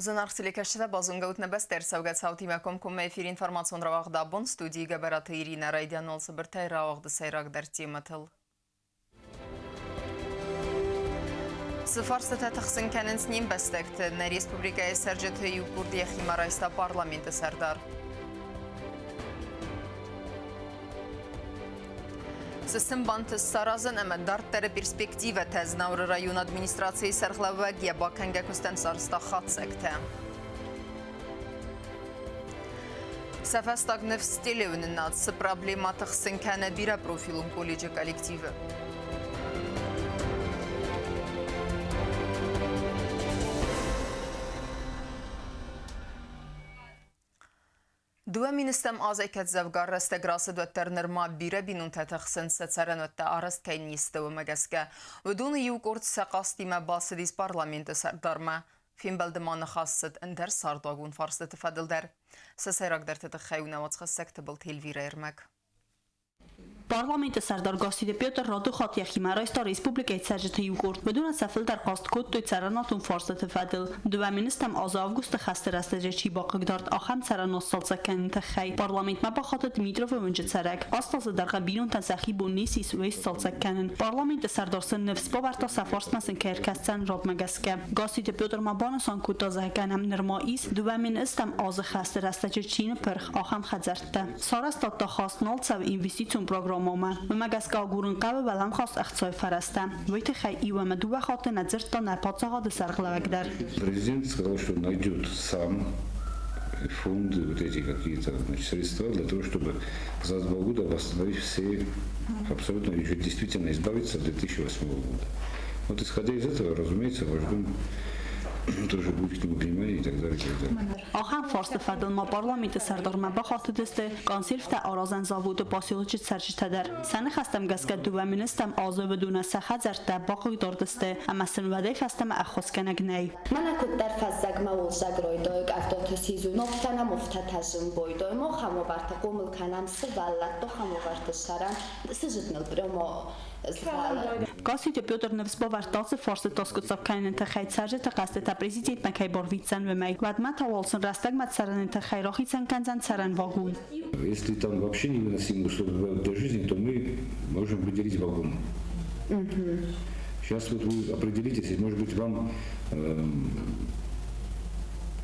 Зынаргъ телекӕсджытӕ, базонгӕ ут нӕ бӕстӕ ӕрцӕугӕ цаутимӕ комкоммӕ эфиры информацион рауагъд абон студийы Гӕбӕраты Иринӕ райдианон цыбыртӕй рауагъды сӕйрагдӕр темӕтыл. Цы фарстытӕ тыхсын кӕнынц не мбӕстӕгты, нӕ республикӕйы цӕрджыты иу къорд йӕхимӕ райста парламенты сӕрдар. Цы сын бантыст саразын ӕмӕ дарддӕры перспективӕтӕ Знауыры районы администрацийы сӕргълӕууӕг йӕ бакӕнгӕ куыстӕн сарӕзта хатдзӕгтӕ. Сӕ фӕстаг ныфс телеуынынад цы проблемӕты хсын кӕны бирӕпрофилон колледжы коллективы. Дыууӕ министӕм азӕй кӕд дзӕвгар рӕстӕг рацыд, уӕддӕр нырма бирӕ бинонтӕ тыхсынц сӕ цӕрӕнуӕттӕ арӕзт кӕй не сты, уымӕ гӕсгӕ. Уыдоны иу къорд сӕ хъастимӕ бацыдис парламенты сӕрдармӕ. Фембӕлды ма ныхас цыд ӕндӕр цардуагон фарстыты фӕдыл дӕр. Сӕ сӕйрагдӕрты тыххӕй у нӕ уацхӕссӕг Тыбылты Эльвирӕ ӕрмӕг. Парламенты сӕрдар Гасситы Петр рады хатт йӕхимӕ райста республикӕйы цӕрджыты иу къорд. Уыдонӕн сӕ фылдӕр хъаст кодтой цӕрӕнуатон фарстыты фӕдыл. Дыууӕ министрӕм азы августы хӕсты рӕстӕджы чи бахъыгдард, ахӕм цӕрӕнуат сцалцӕг кӕныны тыххӕй парламентмӕ бахатыд Дмитровы уынджы цӕрӕг. Аст азы дӕргъы бинонтӕн сӕхи бон не ссис уый сцалцӕг кӕнын. Парламенты сӕрдар сын ныфс бавӕрдта сӕ фарстмӕ сын кӕй ӕркӕсдзӕн радмӕ гӕсгӕ. Гасситы Петр ма банысан кодта, зӕгъгӕ нӕм нырма ис, 2000 азы хӕсты рӕстӕджы чи ныппырх, ахӕм хӕдзӕрттӕ. Сарӕзтадта хаст нал цӕуы инвестицион программӕмӕ. Уымӕ гӕсгӕ агурын хъӕуы уӕлӕмхас ӕхцайы фӕрӕзтӕ. Уый тыххӕй иу ӕмӕ дыууӕ хатты нӕ дзырдта нӕ паддзахады сӕргълӕууӕг дӕр. Президент сказал, что найдет сам фонды, вот эти какие-то, значит, средства для того, чтобы за 2 года восстановить все, абсолютно еще действительно избавиться от 2008 года. Вот исходя из этого, разумеется, ваш дом тоже будет к нему внимание и так далее, и так далее. Ахӕм фарсты фӕдыл ма парламенты сӕрдармӕ бахатыдысты консервтӕ аразӕн заводы поселочы цӕрджытӕ дӕр. Сӕ ныхӕстӕм гӕсгӕ дыууӕ министрӕм азы уыдоны сӕ хӕдзӕрттӕ бахъыгдардысты ӕмӕ сын уӕдӕй фӕстӕмӕ ӕххуысгӕнӕг нӕй. Мӕнӕ куддӕр фӕззӕгмӕ уалдзӕг райдайы къӕвдаты сезон, офтӕнӕм офтӕтӕ зынбойдой, мах ӕмовӕрты хъомыл кӕнӕм сывӕллӕтты, ӕмовӕрты сӕрӕн, сыджыт ныл прямо згъӕлы. Гасситы Петр ныфс бавӕрдта ацы фарстытӕ скъуыддзаг кӕныны тыххӕй цӕрджыты хъӕстытӕ президентмӕ кӕй барвитдзӕн, уымӕй. Уӕдмӕ та уал сын рӕстӕгмӕ цӕрыны тыххӕй рахицӕн кӕндзӕн цӕрӕн вагон. Если там вообще невыносимые условия бывают для жизни, то мы можем выделить вагон. Сейчас вот вы определитесь, может быть, вам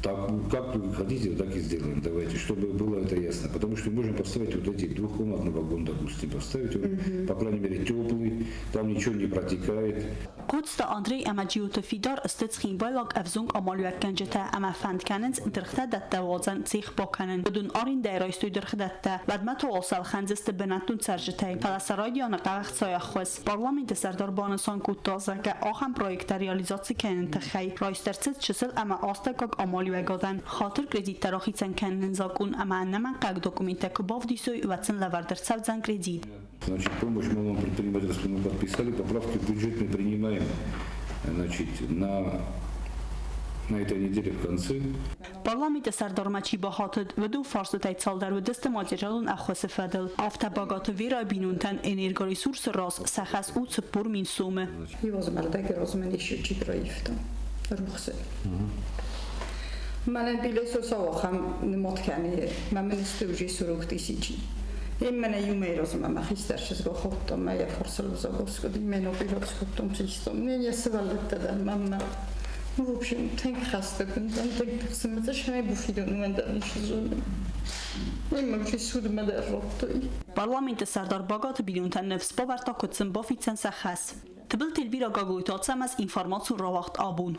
так, как вы хотите, так и сделаем. Давайте, чтобы было это ясно. Потому что мы можем поставить вот эти двухкомнатный вагон, допустим, поставить, он, по крайней мере, теплый, там ничего не протекает. Коцты Андрей ӕмӕ Джиоты Фидар сты цхинвайлаг ӕвзонг амалиуӕггӕнджытӕ ӕмӕ фӕнд кӕнынц дыргътӕ-дӕттӕ уадзӕн цех бакӕнын. Уыдон арендӕйы райстой дыргъдӕттӕ, уӕдмӕ та уал сӕ ӕлхӕндзысты бынӕттон цӕрджытӕй, фӕлӕ сӕ райдианы хъӕуы ӕхцайы ӕххуыс. Парламенты сӕрдар банысан кодта, зӕгъгӕ, ахӕм проекттӕ реализаци кӕныны тыххӕй райст ӕрцыд чысыл ӕмӕ астӕуккаг амалиуӕгадӕн хатыр кредиттӕ рахицӕн кӕныны закъон ӕмӕ ӕнӕмӕнгхъӕуӕг документтӕ куы бавдисой, уӕд сын лӕвӕрд ӕрцӕудзӕн кредит. Значит, помощь малому предпринимательству мы подписали, поправки в бюджет мы принимаем, значит, на этой неделе в конце. Парламенты сӕрдармӕ чи бахатыд, уыдон фарстытӕй цалдӕр уыдысты материалон ӕххуысы фӕдыл. Афтӕ Багаты Верайы бинонтӕн энергоресурсы раз сӕ хӕс у 40 000 сомы. Мӕнӕн пилесосауахӕм нымад кӕны, мӕ мын стужи сурок тысячи. Именно юмей розума мӕ хистӕр чызг охоттом, мӕ йӕ фарсыл загоскод, именно пилоскоттом систом. Не, не сывӕллӕттӕ дӕр мӕнмӕ. Ну, в общем, тынг хӕстӕг уын, тынг тыхсын, мӕ буфидон уымӕн дӕр ницы зонын. Именно судмӕ дӕр радтой. Парламенты сӕрдар Багаты бинонтӕн ныфс бавӕрдта, куыд сын бафиддзӕн сӕ хӕс. Тыбылты Эльвира Гаглойты Ацӕмӕз информацион рауагъд абон.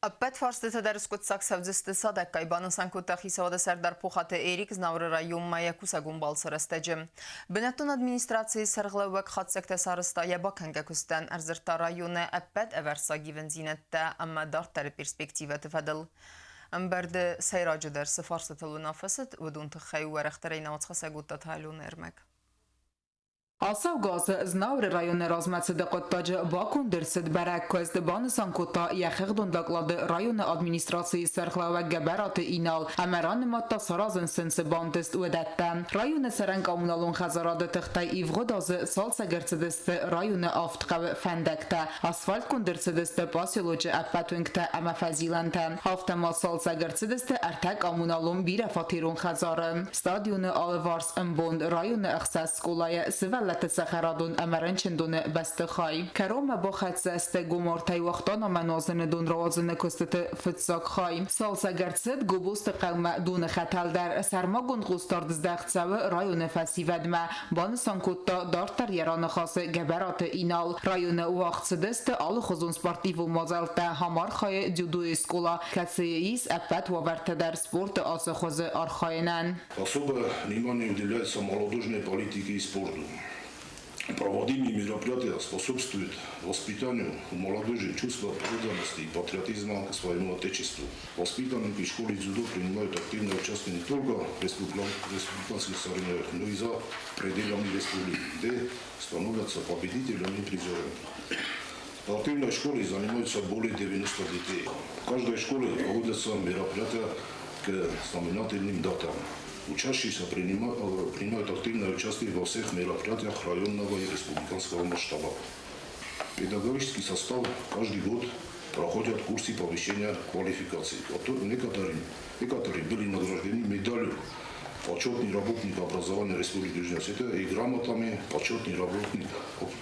Ӕппӕт фарстытӕ дӕр скъуыддзаг цӕудзысты цадӕггай, банысан кодта хицауады сӕрдар Пухаты Эрик Знауыры районмӕ йӕ кусӕгон балцы рӕстӕджы. Бынӕттон администрацийы сӕргълӕууӕг хатдзӕгтӕ сарӕзта йӕ бакӕнгӕ куыстӕн, ӕрдзырдта районы ӕппӕт ӕвӕрццаг ивындзинӕдтӕ ӕмӕ дарддӕры перспективӕты фӕдыл. Ӕмбырды сӕйраджыдӕр цы фарстытыл уынаффӕ цыд, уыдон тыххӕй уӕрӕхдӕрӕй нӕ уацхӕссӕг уыдта Талион ӕрмӕг. Ацӕугӕ азы Знауыры районы размӕцыды хъуыддаджы баконд ӕрцыд бӕрӕг куыст, банысан кодта йӕ хыгъдон доклады районы администрацийы сӕргълӕууӕг Гӕбӕраты Инал ӕмӕ ранымадта саразын сын цы бантыст, уыдӕттӕ. Районы цӕрӕн-коммуналон хӕдзарады тыхтӕй ивгъуыд азы цалцӕг ӕрцыдысты районы авд хъӕуы фӕндӕгтӕ, асфальтгонд ӕрцыдысты поселочы ӕппӕт уынгтӕ ӕмӕ фӕзилӕнтӕ. Афтӕ ма цалцӕг ӕрцыдысты ӕртӕ коммуналон бирӕфатерон хӕдзары. Стадионы алыварс ӕмбонд районы ӕхсӕз скъолайы сывӕллӕтты цӕхӕрадон ӕмӕ рынчындоны бӕстыхай. Кӕронмӕ бахӕццӕ сты Гомартӕй уагътон ӕмӕ нуазыны дон рауадзыны куыстыты фыццаг хай. Цалцӕг ӕрцыд Гобозты хъӕумӕ доны хӕтӕл дӕр. Сӕрмагонд хъусдард здӕхт цӕуы районы фӕсивӕдмӕ, банысан кодта дарддӕр йӕ раныхасы Гӕбӕраты Инал. Районы уагъд цыдысты алыхуызон спортивон мадзӕлттӕ, архайы дзюдойы скъола, кӕцыйы ис ӕппӕт уавӕртӕ дӕр спорты ацы хуызы архайынӕн. Особое внимание уделяется молодежной политике и спорту. Проводимые мероприятия способствуют воспитанию у молодежи чувства преданности и патриотизма к своему Отечеству. Воспитанники школы дзюдо принимают активное участие не только в республиканских соревнованиях, но и за пределами республики, где становятся победителями и призерами. В спортивной школе занимаются более 90 детей. В каждой школе проводятся мероприятия к знаменательным датам. Учащиеся принимают активное участие во всех мероприятиях районного и республиканского масштаба. Педагогический состав каждый год проходят курсы повышения квалификации. Некоторые были награждены медалью «Почетный работник образования Республики Южная Осетия» и грамотами «Почетный работник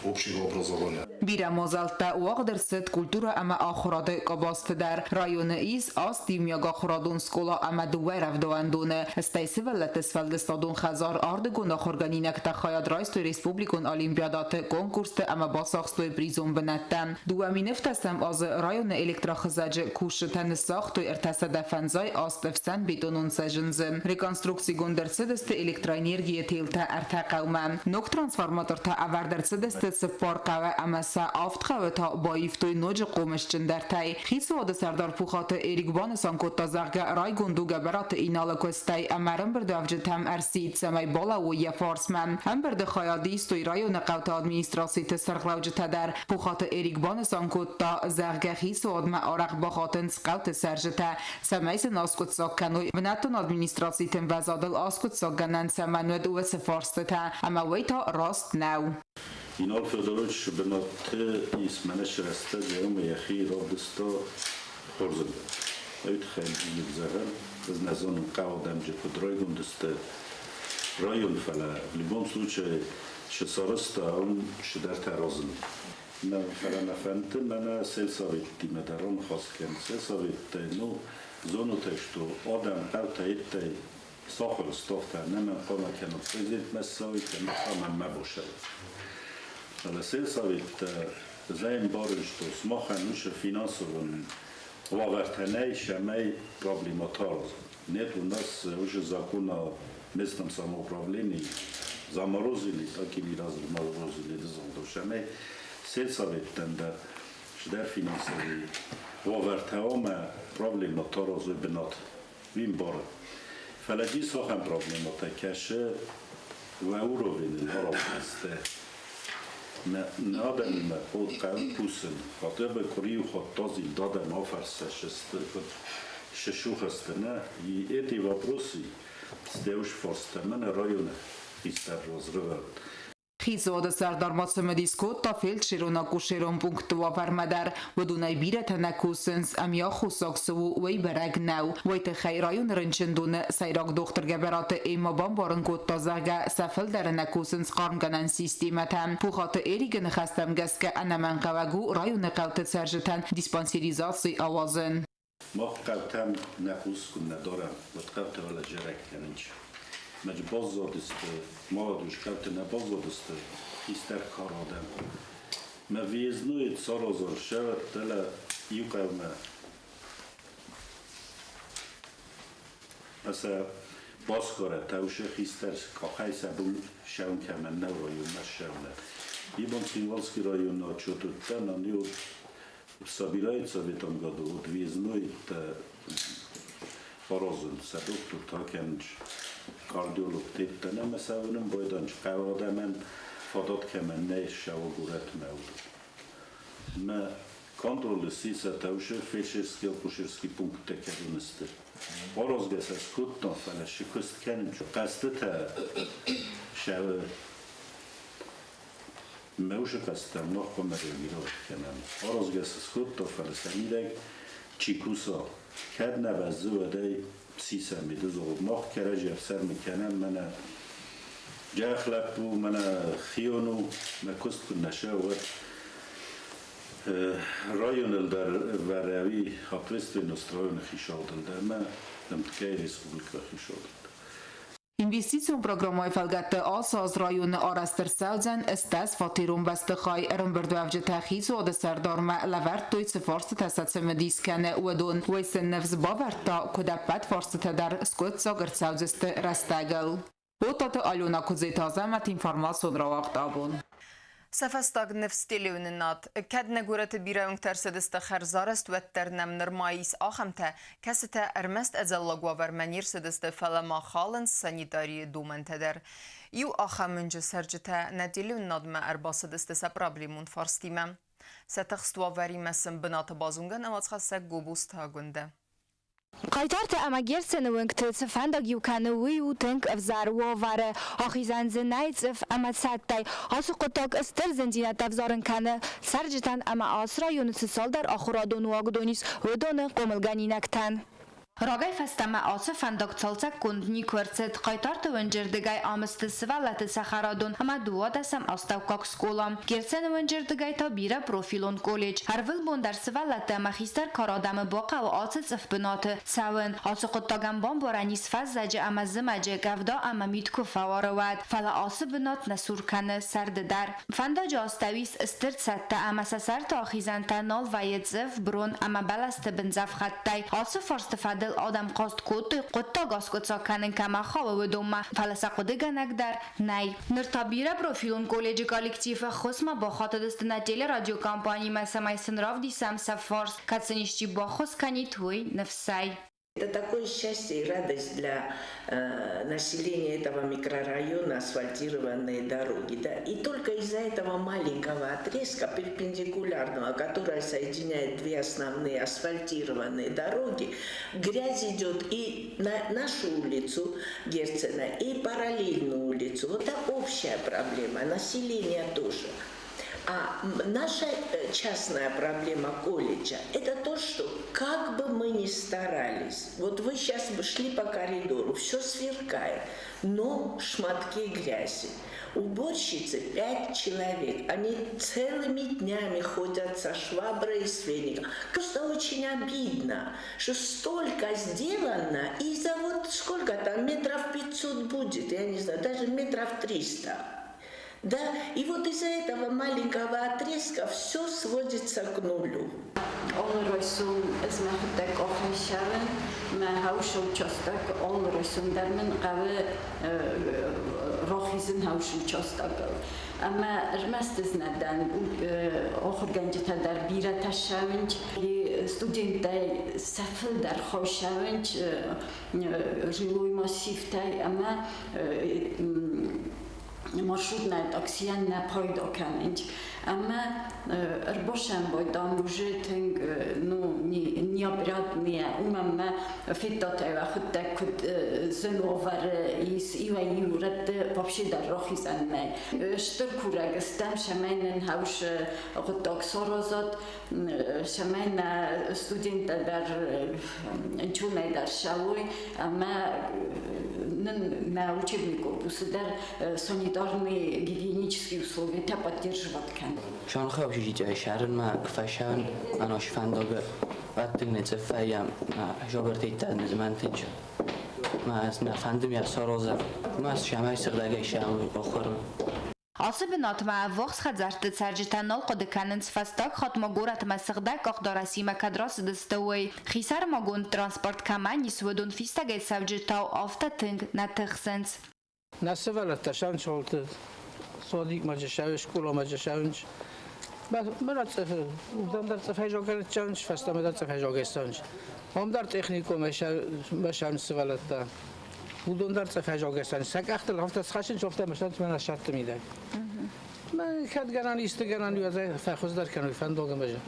общего образования». Бирӕ мадзӕлттӕ уагъд ӕрцыд культурӕ ӕмӕ ахуырады къабӕзты дӕр. Районы ис аст иумиагахуырадон скъола ӕмӕ дыууӕ рӕвдауӕндоны. Стӕй сывӕллӕтты сфӕлдыстадон хӕдзар ардыгон ахуыргӕнинӕгтӕ хайад райстой республикон олимпиадӕты, конкурсты ӕмӕ бацахстой призон бынӕттӕ. 2007 азы районы электрохызӕджы кусджытӕ ныссагътой 358 ӕфсӕн бетонон цӕджындзы. Реконструкцигонд ӕрцыдысты электроэнергийы телтӕ ӕртӕ хъӕумӕ. Ног трансформатортӕ ӕвӕрд ӕрцыдысты цыппар хъӕуы ӕмӕ сӕ авд хъӕуы та баивтой ноджы хъомысджындӕртӕй. Хицауады сӕрдар Пухаты Эрик банысан кодта, зӕгъгӕ, райгонд у Гӕбӕраты Иналы куыстӕй ӕмӕ ӕрӕмбырдуӕвджытӕм ӕрсидт, цӕмӕй балӕууой йӕ фарсмӕ. Ӕмбырды хайад истой районы хъӕуты администрациты сӕргълӕуджытӕ дӕр. Пухаты Эрик банысан кодта, зӕгъгӕ, хицауадмӕ арӕх бахатынц хъӕуты цӕрджытӕ, цӕмӕй сын аскъуыддзаг кӕной бынӕттон администрациты ӕмвӕзадыл аскъуыддзаггӕнӕн цӕмӕн уыд, уыцы фарстытӕ, ӕмӕ уый та раст нӕу. Инал Федорович бынаты ис мӕнӕ рӕстӕджы ӕмӕ йӕхи равдыста хорзыл. Уый тыххӕй бузныг зӕгъӕм, ӕз нӕ зонын, хъӕуы адӕмджы куыд райгонд сты район, фӕлӕ в любом случае шы сарӕзта, уым цыдӕртӕ разынд. Нӕ, фӕлӕ нӕ фӕнды мӕнӕ сельсоветтимӕ дӕр аныхас кӕн. Сельсоветтӕй, ну, зонут ӕй, что адӕм хъӕутӕ йедтӕй сахуыр ставтӕ нӕмӕн хъуамӕ кӕнут президентмӕ ссӕуой, кӕнӕ мӕнмӕ босӕуой. Фӕлӕ сельсоветтӕ ӕмбарын, что сымахӕн уыцы финансовон уавӕртӕ нӕй, цӕмӕй проблемӕтӕ аразын. Нет, у нас уже закон о местном самоуправлении заморозили, так и не разморозили, цӕмӕй сельсоветтӕн дӕр цыдӕр финансовый уавӕртӕ ӕмӕ проблемӕтӕ аразой бынат. Уый ӕмбары. Фӕлӕ ис ахӕм проблемӕтӕ, кӕсы уӕ уровеныл аразгӕ. Нӕ адӕмимӕ хъӕуы кусын. Хотя бы къуыри иу хатт азил адӕм афӕрсӕ сысухӕсты, нӕ? И эти вопросы стӕуыс фарстӕ мӕнӕ районы хистӕр разрывӕд. Хицауады сӕрдар ма цымыдис кодта фельдшерон-акушерон пунктты уавӕрмӕ дӕр. Уыдонӕй бирӕтӕ нӕ кусынц, ӕмӕ аххосаг цы у, уый бӕрӕг нӕу. Уый тыххӕй районы рынчындоны сӕйраг дохтыр Гӕбӕраты Эмма бамбарын кодта, зӕгъгӕ, сӕ фылдӕры нӕ кусынц хъармгӕнӕн системӕтӕ. Пухаты Эрикы ныхӕстӕм гӕсгӕ ӕнӕмӕнгхъӕуӕг у районы хъӕуты цӕрджытӕн диспансеризаци ауадзын. Мах хъӕутӕм нӕ хъус куыннӕ дарӕм, уӕд хъӕутӕ уӕлӕ зарӕг кӕнынц. Мӕ баззадысты, маладуш хъӕуты нӕ баззадысты хистӕр кары адӕм. Мӕ выездной саразон сӕвӕрд дӕлӕ иу хъӕумӕ. Сӕ басгарӕ тӕусы хистӕр къахӕй сӕ бон сӕун кӕмӕн нӕу районмӕ ссӕуынӕн. Ибон Цхинвалский районы отчет уыдтӕн, они вот собираются в этом году, вот выездной аразын сӕ дохтыртӕ кӕнынц, кардиологтӕ ӕмӕ сӕ уынын байдайынц хъӕуы адӕмӕн. Фадат кӕмӕн нӕй ссӕуа горӕтмӕ, уыдон. Мӕ контролы сиса тӕусы фельдшерский-акушерский пункттӕ кӕдон сты. Аразгӕ сӕ скодтам, фӕлӕ шы куыст кӕнын хъӕстытӕ сӕ мӕ усы хъӕстытӕм ног хъуамӕ реагировать кӕнӕм. Аразгӕ сӕ скодта, фӕлӕ сӕ мидӕг чи куса, кӕд нӕ бӕззы, уӕд ӕй сисӕм ды мах кӕрӕдзи ӕфсӕрмы кӕнӕм, мӕнӕ джах лӕппу, мӕнӕ хион у, мӕ куыст куы нӕ сӕ, уӕд районыл дӕр вӕрӕви ответственность районы хицауадыл дӕр ӕмӕ ӕмткӕй республикӕйы хицауадыл дӕр. Инвестицион программӕйы фӕлгӕтты ацы аз районы арӕзт ӕрцӕудзӕн 80 фатерон бӕстыхай. Ӕрӕмбырдуӕвджытӕ хицауады сӕрдармӕ лӕвӕрдтой, цы фарстытӕ сӕ цымыдис кӕны, уыдон. Уый сын ныфс бавӕрдта, куыд ӕппӕт фарстытӕ дӕр скъуыддзаг ӕрцӕудзысты рӕстӕгыл. Отаты Алена Куыдзеты Азӕмӕт, информацион рауагъд абон. Сӕ фӕстаг ныфс телеуынынад. Кӕд нӕ горӕты бирӕ уынгтӕ ӕрцыдысты хӕрзарӕзт, уӕддӕр нӕм нырма ис ахӕмтӕ, кӕцытӕ ӕрмӕст ӕдзӕллаг уавӕрмӕ не рцыдысты, фӕлӕ ма халынц санитарийы домӕнтӕ дӕр. Иу ахӕм уынджы цӕрджытӕ нӕ телеуынынадмӕ ӕрбацыдысты сӕ проблемон фарстимӕ. Сӕ тыхст уавӕримӕ сын бынаты базонгӕ науӕдзхӕссӕг Гобозты Агуындӕ. Хъайтарты ӕмӕ Герцены уынгты цы фӕндаг иу кӕны, уый у тынг ӕвзӕр уавӕры. Ахизӕн дзы нӕй цъыф ӕмӕ цадтӕй. Ацы хъуыддаг стыр зындзинӕдтӕ ӕвзарын кӕны цӕрджытӕн ӕмӕ ацы районы цы цалдӕр ахуырадон уагдон ис, уыдоны хъомылгӕнинӕгтӕн. Рагӕй фӕстӕмӕ ацы фӕндаг цалцӕггонд никуы ӕрцыд. Хъайтарты уынджы рдыгӕй ам сты сывӕллӕтты цӕхӕрадон ӕмӕ 12-ӕм астӕуккаг скъола. Герцены уынджы рдыгӕй та бирӕпрофилон колледж. Ӕрвылбон дӕр сывӕллӕтты ӕмӕ хистӕр кары адӕмы бахъӕуы ацы цъыф бынаты цӕуын. Ацы хъуыддагӕн бамбарӕн ис фӕззӕджы ӕмӕ зымӕджы къӕвда ӕмӕ мит куы фӕуары, уӕд. Фӕлӕ ацы бынат нӕ сур кӕны сӕрды дӕр. Фӕндаджы астӕу ис стыр цӕдтӕ ӕмӕ сӕ сӕрты ахизӕнтӕ нал вӕййы цъыф, брон ӕмӕ бӕлӕсты бындзӕфхӕдтӕй. Ацы фарсты фӕдыл адӕм хъаст кодтой, хъуыддаг аскъуыддзаг кӕнын кӕмӕ хауы, уыдонмӕ, фӕлӕ сӕ хъуыдыгӕнӕг дӕр нӕй. Ныр та бирӕпрофилон колледжы коллектив ӕххуысмӕ бахатыдысты нӕ телерадиокомпанимӕ, цӕмӕй сын равдисӕм сӕ фарс, кӕд сын исчи баххуыс кӕнид, уый ныфсӕй. Это такое счастье и радость для населения этого микрорайона асфальтированные дороги. Да? И только из-за этого маленького отрезка перпендикулярного, который соединяет две основные асфальтированные дороги, грязь идет и на нашу улицу Герцена, и параллельную улицу. Вот это общая проблема, население тоже. А наша частная проблема колледжа – это то, что как бы мы ни старались, вот вы сейчас бы шли по коридору, все сверкает, но шматки грязи. Уборщицы 5 человек, они целыми днями ходят со шваброй и с веником. Просто очень обидно, что столько сделано, и за вот сколько там, метров 500 будет, я не знаю, даже метров 300. Да, и вот из-за этого маленького отрезка все сводится к нулю. Алы райсом ӕз мӕхуыдтӕг къахӕй ссӕуын, мӕ хӕусы участок алы райсом дӕр мын хъӕуы рахизын хӕусы участокыл. Ӕмӕ ӕрмӕст ӕз нӕ дӕн, ахуыргӕнджытӕ дӕр бирӕтӕ ссӕуынц, студенттӕй сӕ фылдӕр хай ссӕуынц жилой массивтӕй ӕмӕ маршрутная таксийӕн нӕ пайда кӕнынц. Ӕмӕ ӕрбасӕмбӕлдтам уже тынг ну, неопрятные, уымӕн мӕ федтатӕй уӕхуыдтӕг куыд зын уавӕры ис иуӕй-иу рӕтты вообще дӕр рахизӕн нӕй. Стыр курӕг стӕм, цӕмӕй нын хӕусы хъуыддаг саразат, цӕмӕй нӕ студенттӕ дӕр ӕнцонӕй дӕр ссӕуой ӕмӕ нын нӕ учебный корпусы дӕр санитарные гигиенические условия поддерживать кӕнын. Чонхӕвзитӕй сӕрынмӕ куы ӕнос фӕндагы ӕттыгны цъыфӕй жобертейтта нызмӕнтынч. Ма нӕ фӕнды ме сороза. Ма сӕмӕй сыгъдӕгӕй сӕм охырм. Ацы бынатмӕ ӕввахс хӕдзӕртты цӕрджытӕ нал хъуыды кӕнынц, фӕстаг хатт ма горӕтмӕ сыгъдӕг къахдарӕсимӕ кӕд рацыдысты, уый. Хисӕрмагонд транспорт кӕмӕн ис, уыдон фистӕгӕй цӕуджытау афтӕ тынг нӕ тыхсынц. Нӕ сывӕллӕттӕ сӕнцолты садикмӕ ссӕуынц, скъоламӕ ссӕуынц. Мӕнӕ цъыфы, уыдон дӕр цъыфӕй зонгӕ фӕстӕмӕ дӕр цъыфӕй зонгӕ ссӕуынц. Ам дӕр техникумӕ ссӕуынц сывӕллӕттӕ. Уыдон дӕр цъыфӕй зонгӕ ссӕуынц. Сӕ къӕхтыл афтӕ схӕссынц, афтӕ ӕмӕ ссӕуынц мӕнӕ сӕрты мидӕг. Кӕд гӕнӕн исты гӕнӕн фӕхуыздӕр кӕной фӕндагы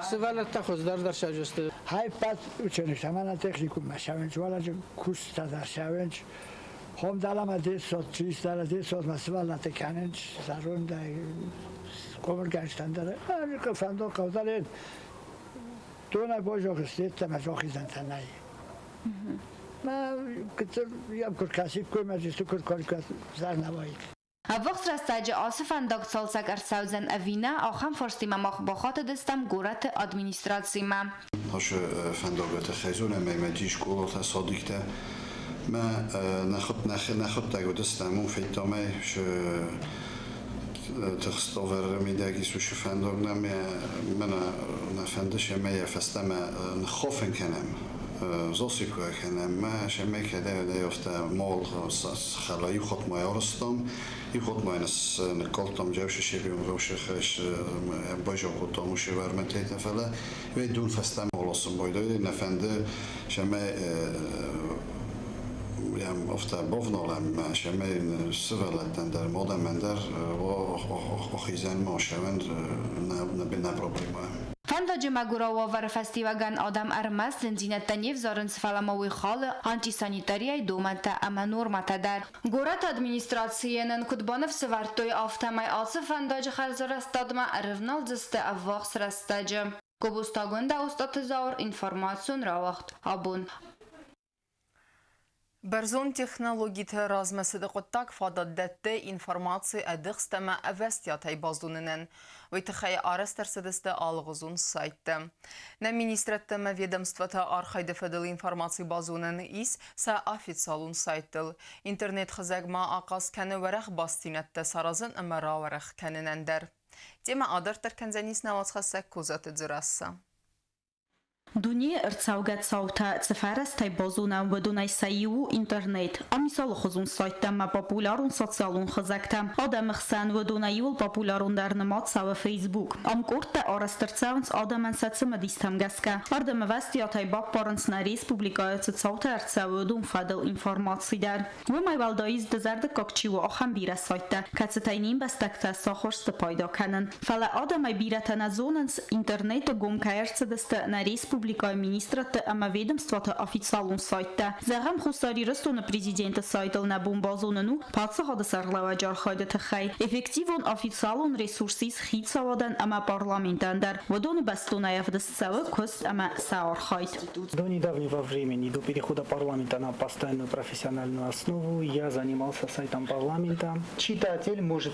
Сывӕллӕттӕ хуыздӕр дӕр сӕвзӕрсты. Хайпат ученик мана техникум шавенч валаджы курста да шавенч хом далама десот чистара десот масвалате каненч зарунда комерганштандара ани фандо қавдален дона божохстета мажохизантанай ма кытыр ям куркасип коймажисту куркоркас зарнавайт. Ӕввахс рӕстӕджы ацы фӕндаг цалцӕг ӕрцӕудзӕн ӕви нӕ, ахӕм фарстимӕ мах бахатыдыстӕм горӕты администрацимӕ. Хашы фӕндагӕтӕ хӕзон ӕмӕ мӕ ди скъолатӕ, садиктӕ мӕ нӕхуыдтӕг уыдыстӕм, уым федтам ӕй, тыхст ӕвӕры мидӕг ис уыцы фӕндаг нӕ мӕнӕ нӕ фӕнды ӕмӕ йӕ фӕстӕмӕ ныххофын кӕнӕм, засыпка кӕнӕм мӕ ӕмӕ кӕдӕй афтӕ мал хӕла иу хатт ма арызтам, иу хатт ма ныккалдтам джӕвсысебион рӕушыхӕс базокодтам уыцы вӕрмӕтӕйтӕ, фӕлӕ дун фӕстӕмӕ аласын байдайы нӕ фӕнды ӕмӕ афтӕ бавналӕм ӕмӕ сывӕллӕттӕн дӕр, мадӕмӕн дӕр ахизӕнмӕ ашӕвӕн нӕ проблемӕ. Фӕндаджы мӕгуырау уавӕры фӕстиуӕгӕн адӕм ӕрмӕст зындзинӕдтӕ не взарынц, фӕлӕ ма уый халы антисанитарияйы домӕнтӕ ӕмӕ нормӕтӕ дӕр. Горӕты администрацийы нын куыд баныфсӕвӕрдтой, афтӕмӕй ацы фӕндаджы хӕрзарӕзтадмӕ ӕрывналдзысты ӕввахс рӕстӕджы. Гобозты Агуындӕ, Остъаты Зауыр, информацион рауагъд «Абон». Бӕрзонд технологиты размӕцыды хъуыддаг фадат дӕтты информаци ӕдыхст ӕмӕ ӕвӕстиатӕй базонынӕн. Уый тыххӕй арӕзт ӕрцыдысты алыгъуызон сайттӕ. Нӕ министрӕдтӕ ӕмӕ ведомствӕтӕ архайды фӕдыл информаци базонӕн ис сӕ официалон сайттыл. Интернет-хызӕг ма ахъаз кӕны уӕрӕх бастдзинӕдтӕ саразын ӕмӕ рауӕрӕх кӕнынӕн дӕр. Темӕ адарддӕр кӕндзӕнис нӕ уацхӕссӕг Козаты Дзерассӕ. Дунейы ӕрцӕугӕ цаутӕ цы фӕрӕзтӕй базонӕм, уыдонӕй сӕ иу у интернет. Ам ис алыхуызон сайттӕ ӕмӕ популярон социалон хызӕгтӕ. Адӕмы хсӕн уыдонӕй иуыл популярондӕр нымад цӕуы Facebook. Ам къордтӕ арӕзт ӕрцӕуынц адӕмӕн сӕ цымыдистӕм гӕсгӕ. Ардӕм ӕвӕстиатӕй баппарынц нӕ республикӕйы цы цаутӕ ӕрцӕуы, уыдон фӕдыл информаци дӕр. Уымӕй уӕлдай ис дызӕрдыггаг чи у, ахӕм бирӕ сайттӕ, кӕцытӕй не мбӕстӕгтӕ сӕ хуызты пайда кӕнын. Фӕлӕ адӕмӕй бирӕтӕ нӕ зонынц, интернеты гом кӕй ӕрцыдысты нӕ республикӕйы министрадты ӕмӕ ведомствоты официалон сайттӕ. Зӕгъӕм, Хуссар Ирыстоны президенты сайтыл нӕ бон базонын у паддзахады сӕргълӕууӕджы архайды тыххӕй. Эффективон официалон ресурс ис хицауадӕн ӕмӕ парламентӕн дӕр. Уыдоны бӕстонӕй ӕвдыст цӕуы куыст ӕмӕ сӕ архайд. До недавнего времени, до перехода парламента на постоянную профессиональную основу, я занимался сайтом парламента. Читатель может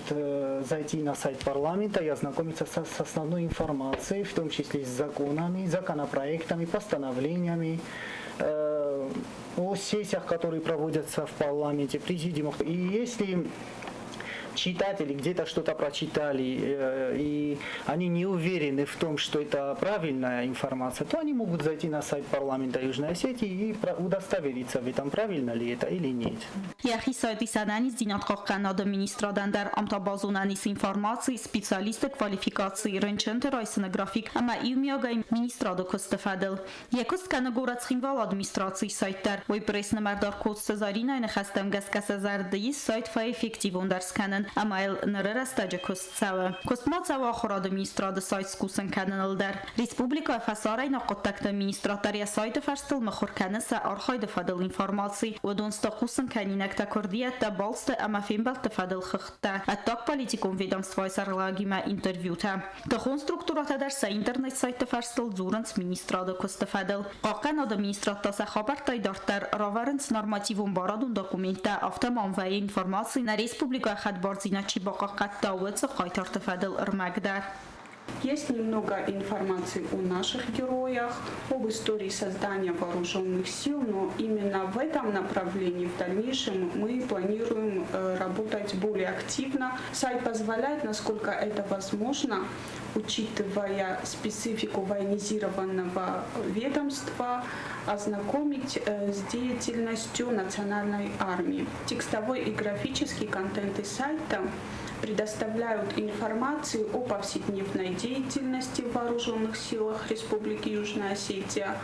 зайти на сайт парламента и ознакомиться с основной информацией, в том числе с законами, законопроектами, постановлениями, о сессиях, которые проводятся в парламенте, президиумах. И если читатели где-то что-то прочитали, и они не уверены в том, что это правильная информация, то они могут зайти на сайт парламента Южной Осетии и удостовериться в этом, правильно ли это или нет. Йӕхи сайт ис ӕнӕниздзинад хъахъхъӕнады министрадӕн дӕр. Ам та базонӕн ис информаци, специалистты квалификаци, рынчынты райсыны график ӕмӕ иумиагӕй министрады куысты фӕдыл. Йӕ куыст кӕны горӕт Цхинвалы администрацийы сайт дӕр. Уый пресс-нымӕрдар Коцты Заринӕйы ныхӕстӕм гӕсгӕ сӕ зӕрды ис сайт фӕэффективондӕр скӕнын ӕмӕ йыл ныры рӕстӕджы куыст цӕуы. Куыст ма цӕуы ахуырады министрады сайт скусын кӕныныл дӕр. Республикӕйы фӕсарӕйнаг хъуыддӕгты министрад дӕр йӕ сайты фӕрстыл мыхуыр кӕны сӕ архайды фӕдыл информаци. Уыдон сты хъусын кӕнинӕгтӕ, куырдиӕттӕ, балцты ӕмӕ фембӕлдты фӕдыл хыгъдтӕ, ӕддагполитикон ведомствойы сӕргълӕгимӕ интервьютӕ. Тыхон структурӕтӕ дӕр сӕ интернет-сайтты фӕрстыл дзурынц министрады куысты фӕдыл. Хъахъхъӕнады министрад та сӕ хабӕрттӕй дарддӕр равӕрынц нормативон барадон документтӕ, афтӕ ма вӕййы информаци нӕ республикӕйы хӕдбардзинад чи бахъахъхъӕдта, уыцы хъайтарты фӕдыл ӕрмӕг дӕр. Есть немного информации о наших героях, об истории создания вооруженных сил, но именно в этом направлении в дальнейшем мы планируем работать более активно. Сайт позволяет, насколько это возможно, учитывая специфику военизированного ведомства, ознакомить с деятельностью национальной армии. Текстовой и графический контенты сайта предоставляют информацию о повседневной деятельности в вооруженных силах Республики Южная Осетия,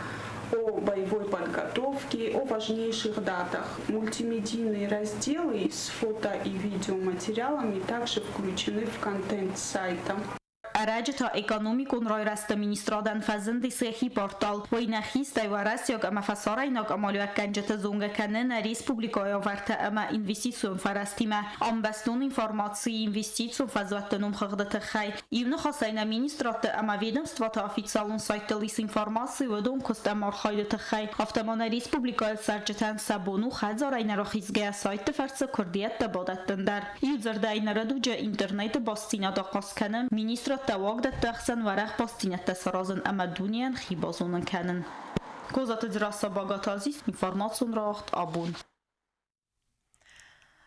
о боевой подготовке, о важнейших датах. Мультимедийные разделы с фото и видеоматериалами также включены в контент сайта. Ӕрӕджы та Экономикон райрӕзты министрадӕн фӕзындис йӕхи портал. Уый нӕ хистӕй уӕрӕсейаг ӕмӕ фӕсарӕйнаг амалиуӕггӕнджыты зонгӕ кӕны нӕ республикӕйы уавӕртӕ ӕмӕ инвестицион фӕрӕзтимӕ. Ам бӕстон информаци инвестицион фӕзуӕтты номхыгъды тыххӕй. Иу ныхасӕй нӕ министрадты ӕмӕ ведомствоты официалон сайттыл ис информаци уыдон куыст ӕмӕ архайды тыххӕй. Афтӕ ма нӕ республикӕйы цӕрджытӕн сӕ бон у хӕдзарӕй нӕ рахизгӕйӕ сайтты фӕрцы куырдиӕттӕ бадӕттын дӕр. Иу дзырдӕй ныры дуджы интернеты бастдзинад ахъаз кӕны министрадтӕ уагдӕтты ӕхсӕн уӕрӕх бастдзинӕдтӕ саразын ӕмӕ дунейӕн хи базонын кӕнын. Козаты Дзерассӕ, Багаты Азиз, информацион рауагъд Абон.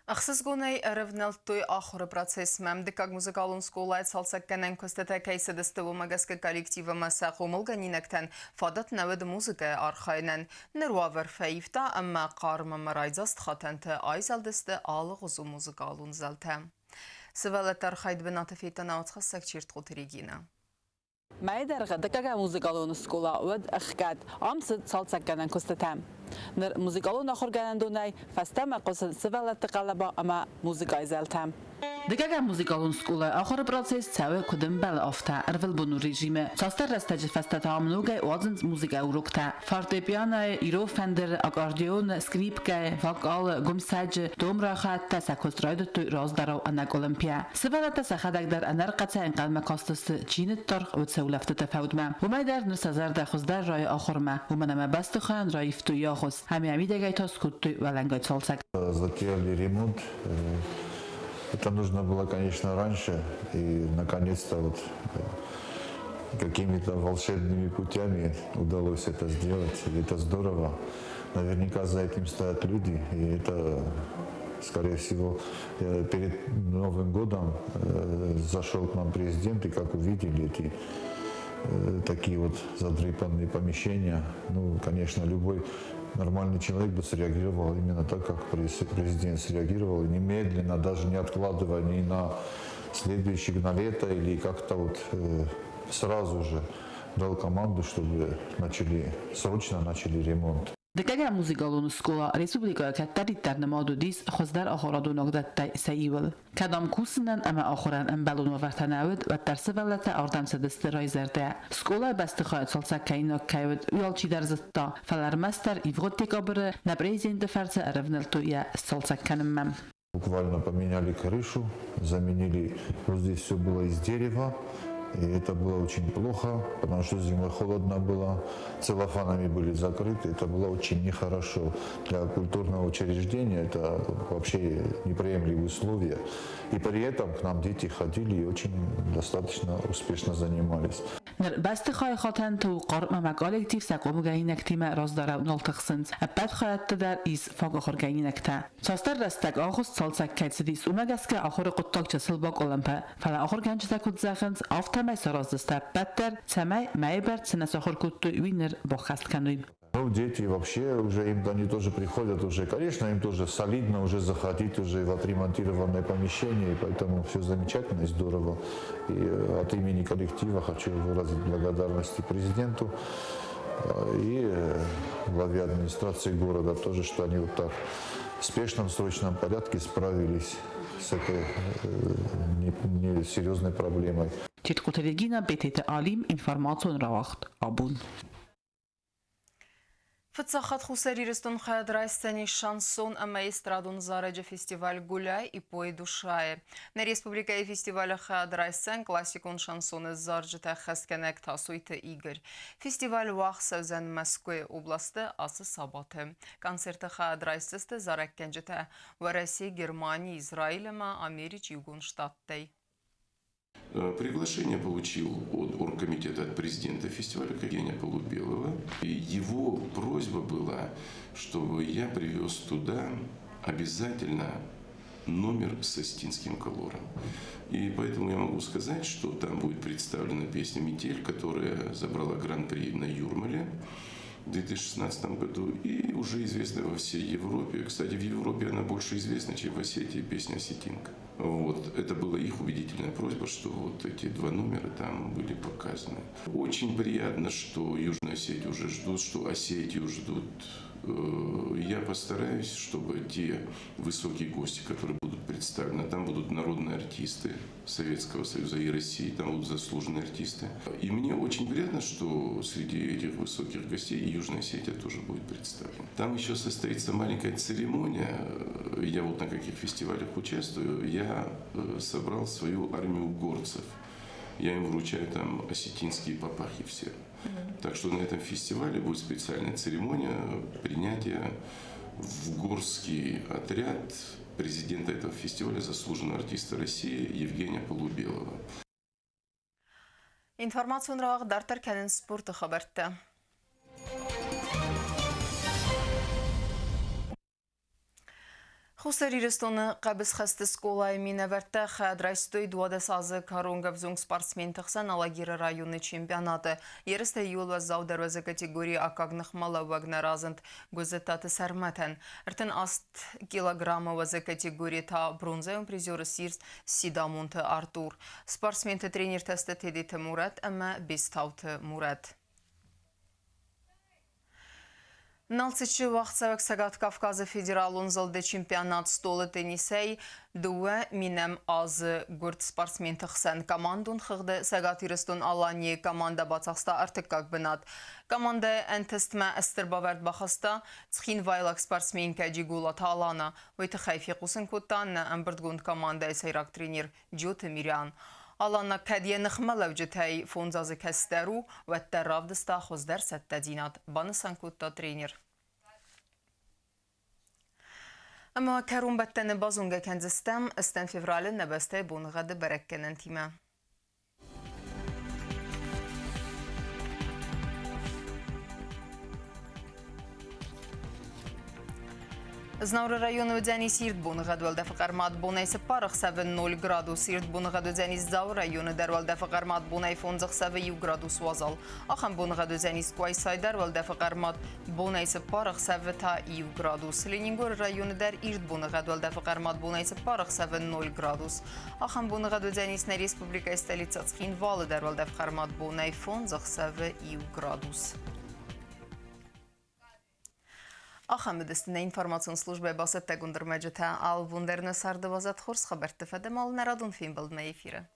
Ӕхсызгонӕй ӕрӕвнӕлдтой ахуыры процессмӕ. Дыккаг музыкалон скъолайы цалцӕггӕнӕн куыстытӕ кӕй цыдысты, уымӕ гӕсгӕ коллектив ӕмӕ сӕ хъомылгӕнинӕгтӕн фадат нӕ уыд музыкӕйы архайынӕн. Ныр уавӕр фӕивта ӕмӕ хъарм ӕмӕ райдзаст хатӕнты айзӕлдысты алыгъуызон музыкалон зӕлтӕ. Сывӕллӕтты архайд бынаты федта науӕдзхӕссӕг Чертхъоты Регинӕ. Мӕйы дӕргъы дыккӕгӕм музыкалон скъола уыд ӕхгӕд. Ам цыд цалцӕггӕнӕн куыстытӕ. Ныр музыкалон ахуыргӕнӕндонӕй фӕстӕмӕ хъуысы сывӕллӕтты хъӕлӕба ӕмӕ музыкӕйы зӕлтӕ. Дыккӕгӕм музыкалон скъолайы ахуыры процесс цӕуы куыд ӕмбӕлы, афтӕ ӕрвылбонон режимы. Цасдӕр рӕстӕджы фӕстӕ та ам ногӕй уадзынц музыкӕйы уроктӕ. Фортепианойы, ирон фӕндыры, аккордеоны, скрипкӕйы, вокалы, гуымсӕджы, домрахӕдтӕ сӕ куыст райдыдтой раздӕрау ӕнӕкъуылымпыйӕ. Сывӕллӕттӕ сӕхӕдӕг дӕр ӕнӕрхъӕцӕй ӕнхъӕлмӕ кастысты чи ныддаргъ, уыцы улӕфтыты фӕудмӕ. Уымӕй дӕр ныр сӕ зӕрдӕ хуыздӕр райы ахуырмӕ, уымӕн ӕмӕ бӕстыхайӕн раивтой йӕ агъуыст ӕмӕ йӕ мидӕгӕй та скодтой уӕлӕнгай цалцӕг. Затеяли ремонт. Это нужно было, конечно, раньше. И наконец-то вот какими-то волшебными путями удалось это сделать. И это здорово. Наверняка за этим стоят люди. И это, скорее всего, перед Новым годом зашел к нам президент, и как увидели эти такие вот задрипанные помещения, ну, конечно, любой нормальный человек бы среагировал именно так, как президент среагировал, и немедленно, даже не откладывая ни на следующий, на лето или как-то вот сразу же дал команду, чтобы начали, срочно начали ремонт. Дыккӕгӕм музыкалон скъола республикӕйы кӕддӕриддӕр нымад уыдис хуыздӕр ахуырадон уагдӕттӕй сӕ иуыл. Кӕд ам кусынӕн ӕмӕ ахуырӕн ӕмбӕлон уавӕртӕ нӕ уыд, уӕддӕр сывӕллӕттӕ ардӕм цыдысты райзӕрдӕ. Скъолайы бӕстыхайы цалцӕг кӕнинаг кӕй уыд, уый алчидӕр зыдта, фӕлӕ ӕрмӕстдӕр ивгъуыд декабры нӕ президенты фӕрцы ӕрӕвнӕлдтой йӕ сцалцӕг кӕнынмӕ. Буквально поменяли крышу, заменили, вот здесь все было из дерева, и это было очень плохо, потому что зимой холодно было, целлофанами были закрыты, это было очень нехорошо. Для культурного учреждения это вообще неприемлемые условия. И при этом к нам дети ходили и очень достаточно успешно занимались. Ныр бӕстыхайы хатӕнты у хъарм ӕмӕ коллектив сӕ хъомылгӕнинӕгтимӕ раздӕрау нал тыхсынц. Ӕппӕт хайӕдты дӕр ис фаг ахуыргӕнинӕгтӕ. Цасдӕр рӕстӕг агъуыст цалцӕг кӕй цыдис, уымӕ гӕсгӕ ахуыры хъуыддаг чысыл бакъуылымпы. Фӕлӕ ахуыргӕнджытӕ куыд зӕгъынц, афтӕмӕй сараздзысты ӕппӕт дӕр, цӕмӕй мӕйы бӕрц цы нӕ сахуыр кодтой, уый ныр баххӕст кӕной. Ну, дети вообще уже, им, они тоже приходят уже, конечно, им тоже солидно уже заходить уже в отремонтированное помещение, и поэтому все замечательно и здорово. И от имени коллектива хочу выразить благодарность и президенту, и главе администрации города тоже, что они вот так в спешном, срочном порядке справились с этой несерьезной проблемой. Чертхъоты Регина, Бететы Алим, информацион рауагъд Абон. Фыццаг хатт Хуссар Ирыстон хайад райсдзӕнис шансон ӕмӕ эстрадон зарӕджы фестиваль «Гуляй и пой, душа-йы. Нӕ республикӕйы фестивалы хайад райсдзӕн классикон шансоны зарджытӕ ӕххӕстгӕнӕг Тасойты Игорь. Фестиваль уагъд цӕудзӕн Мӕскуыйы областы ацы сабаты. Концерты хайад райсдзысты зарӕггӕнджытӕ Уӕрӕсе, Германи, Израиль ӕмӕ Америчы Иугонд Штаттӕй. Приглашение получил от оргкомитета, от президента фестиваля Евгения Полубелова. И его просьба была, чтобы я привез туда обязательно номер с осетинским колором. И поэтому я могу сказать, что там будет представлена песня «Метель», которая забрала гран-при на Юрмале. в 2016 году и уже известна во всей Европе. Кстати, в Европе она больше известна, чем в Осетии, песня «Осетинка». Вот. Это была их убедительная просьба, что вот эти два номера там были показаны. Очень приятно, что Южную Осетию уже ждут, что Осетию ждут. Я постараюсь, чтобы те высокие гости, которые будут представлены, там будут народные артисты Советского Союза и России, там будут заслуженные артисты. И мне очень приятно, что среди этих высоких гостей и Южная Осетия тоже будет представлена. Там еще состоится маленькая церемония. Я вот на каких фестивалях участвую, я собрал свою армию горцев. Я им вручаю там осетинские папахи все. Так что на этом фестивале будет специальная церемония принятия в горский отряд президента этого фестиваля, заслуженного артиста России Евгения Полубелова. Информацион рауагъд дарддӕр кӕнынц спорты хабӕрттӕ. Хуссар Ирыстоны хъӕбысхӕсты скъолайы минӕвӕрттӕ хайад райстой 12 азы кӕрон ӕвзонг спортсменты хсӕн Алагиры районы чемпионаты. Ерыстӕй иууыл уӕззаудӕр уӕзы категорийы аккаг ныхмӕлӕууӕг нӕ разынд Гуыззыттаты Сӕрмӕтӕн. 38 килограммы уӕзы категорийы та бронзӕйон призер ссис Сидамонты Артур. Спортсменты тренертӕ сты Тедеты Мурӕт ӕмӕ Бестауты Мурӕт. Налцыччы уагъдцӕуӕг Цӕгат Кавказы федералон зылды чемпионат столы теннисӕй 2 000 азы гуырд спортсменты хсӕн командон хыгъды Цӕгат Ирыстон-Аланийы командӕ бацахста ӕртыккаг бынат. Командӕйы ӕнтыстмӕ стыр бавӕрд бахаста цхинвайлаг спортсменкӕ Джиголаты Алана. Уый тыххӕй фехъусын кодта нӕ ӕмбырдгонд командӕйы сӕйраг тренер Джиоты Мириан. Алана кӕд йӕ ныхмӕлӕуджытӕй 5 азы кӕстӕр у, уӕддӕр равдыста хуыздӕр цӕттӕдзинад, банысан кодта тренер. Ӕмӕ кӕронбӕттӕны базонгӕ кӕндзыстӕм 8 февралы нӕ бӕстӕйы боныгъӕды бӕрӕггӕнӕнтимӕ. Знауыры районы уыдзӕнис ирд боныгъӕд, уӕлдӕфы хъӕрмад бонӕй 4 ӕхсӕвы 0 градус. Ирд боныгъӕд уыдзӕнис Дзауы районы дӕр, уӕлдӕфы хъӕрмад бонӕй 5 ӕхсӕвы 1 градус уазал. Ахӕм боныгъӕд уыдзӕнис Къуайсайы дӕр, уӕлдӕфы хъӕрмад бонӕй 4 ӕхсӕвы та 1 градус. Ленингоры районы дӕр ирд боныгъӕд, уӕлдӕфы хъӕрмад бонӕй 4 ӕхсӕвы 0 градус. Ахӕм боныгъӕд уыдзӕнис нӕ республикӕйы столицӕ Цхинвалы дӕр, уӕлдӕфы хъӕрмад бонӕй 5 ӕхсӕвы 1 градус. Ахӕм уыдысты нӕ информацион службӕйы бацӕттӕгонд ӕрмӕджытӕ. Алы бон дӕр нӕ царды уадзӕд хорз хабӕртты фӕдыл нӕ радон фембӕлдмӕ эфиры.